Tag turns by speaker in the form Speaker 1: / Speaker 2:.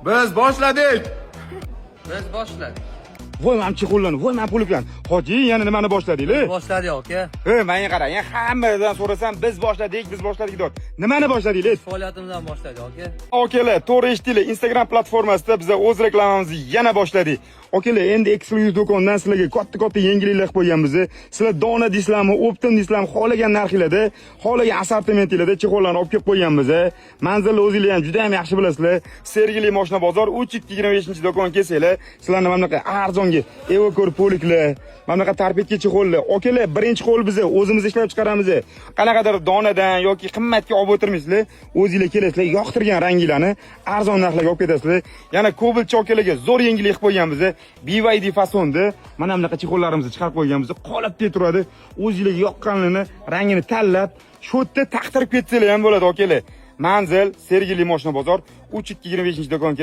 Speaker 1: Biz boshladik.
Speaker 2: Biz boshladik.
Speaker 3: Voy, mana чехол larni, voy, mana puliplan. Hoji, yana nimani boshladinglar?
Speaker 2: Boshladik, aka.
Speaker 3: Ey, menga qarang, hammadan so'rasam, "Biz boshladik, biz boshladik", deyapti. Nimani boshladinglar?
Speaker 2: Faoliyatimizdan boshladik, aka.
Speaker 3: Akalar, to'g'ri eshitdinglar. Instagram platformasida biz o'z reklamamizni yana boshladik. Akalar, endi eksklyuziv do'kondan sizlarga katta-katta yengilliklar qilib qo'yganmiz. Sizlar dona deysizlarmi, оптом deysizlarmi, xohlagan narxlarda, xohlagan assortimentinglarda чехол larni olib kelib qo'yganmiz. Manzilni o'zinglar ham juda ham yaxshi bilasizlar. Sergeli moshina bozor 3225-do'kon kelsanglar, sizlarni mana bunaqa arzonga Evokor полик lar, mana bunaqa торпедка чехол lar. Akalar, birinchi qo'l, bizni o'zimiz ishlab chiqaramiz. Qanaqadir donadan yoki qimmatga olib o'tirmaysizlar. O'zinglar kelasizlar, yoqtirgan ranginglarni arzon narxlarga olib ketasizlar. Yana Cobalt akalarga zo'r yengillik qilib qo'yganmiz. BYD fasonda mana bunaqa чехол larimizni chiqarib qo'yganmiz. Qolipdek turadi. O'zinglarga yoqqanini rangini tanlab, shu yerda taqtirib ketsanglar ham bo'ladi, akalar. Manzil: Sergeli moshina bozor 3225-do'kon.